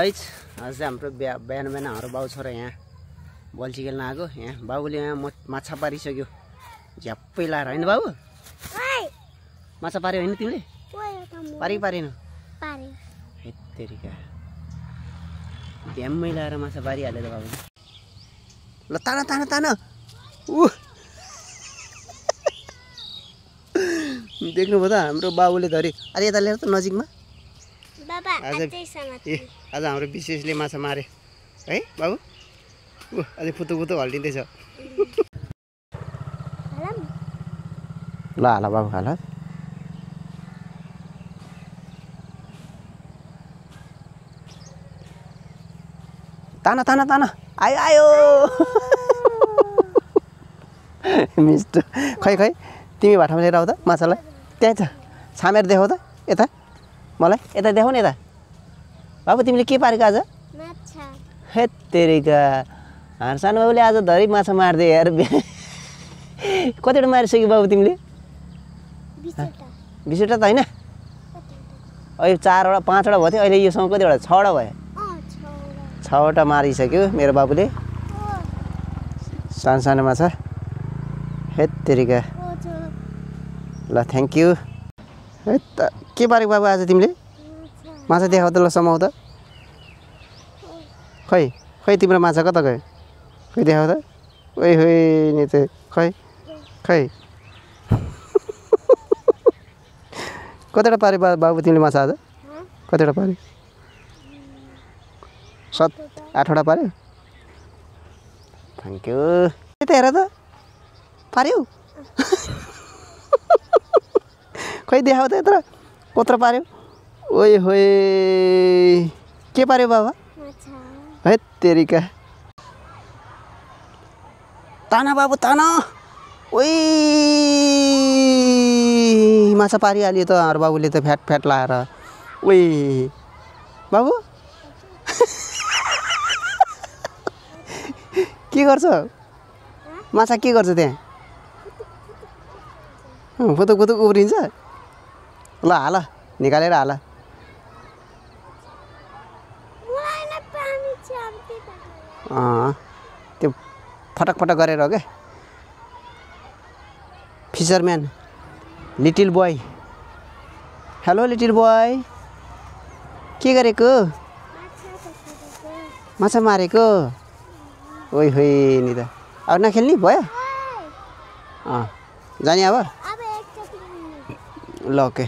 Guys आज हाम्रो बिहान हाम्रो बाउ छोरा यहाँ बल्छी खेल्न आएको। यहाँ बाबुले यहाँ माछा पारिसक्यो झ्याप्पै लाएर हैन बाबु? माछा पार्यो हैन तिमीले? पारेन? हेत्तेरीका ध्याम्मै लाएर माछा पारिहाल्यो त बाबुले। ल तान तान तान देख्नुभयो त हाम्रो बाबुले धरि। अरे यता ल्याएर त नजिकमा। आज हाम्रो विशेषले माछा मारे है बाबु। अझै फुतु फुतु हल्लिँदैछ। ल हाल बाबु हाल। तान तान तान आयो आयो मिस्टर। खै खै तिमी भाटामा लिएर आऊ त माछालाई। त्यहाँ छ छामेर देखाऊ त यता मलाई। यता देखाऊ न यता। बाबु तिमीले के पारेको आज? माछा। हेत्तेरीका सानो बाबुले आज धरि माछा मार्दे यार। कतिवटा मारिसक्यो बाबु तिमीले? 20वटा त होइन? अहिले 4वटा 5वटा भयो थियो। अहिले योसँग कतिवटा? 6वटा भयो। 6वटा मारिसक्यो मेरो बाबुले सानो सानो माछा। हेत्तेरीका ल थ्याङ्क यू। के पारेको बाबु आज तिमीले? माछा देखाऊ त ल समाउ त। खै खै तिम्रो माछा कता गयो? खै देखाऊ त। ओइ होइ नि त खै खै कतिवटा पाऱ्यो बाबु तिमीले माछा आज? कतिवटा पाऱ्यो? 8वटा पाऱ्यो। Thank you. यता हेर त पाऱ्यौ? खै देखाऊ त यत्र कत्रो पाऱ्यो? ओइ होइ के पाऱ्यो बाबा? हेत्तेरीका ताना बाबु ताना। ओइ माछा पारिहाल्यो त हाम्रो बाबुले त फ्याट फ्याट लाएर। ओइ बाबु के गर्छ? माछा के गर्छ त्यहाँ? फुतुक फुतुक उब्रिन्छ। ल हाल निकालेर हाल। त्यो फटक फटक गरेर हो क्या। Fisherman little boy. Hello little boy के गरेको? माछा मारेको? ओइ होइ नि त। अब नखेल्ने भयो? जाने अब? ल ओके।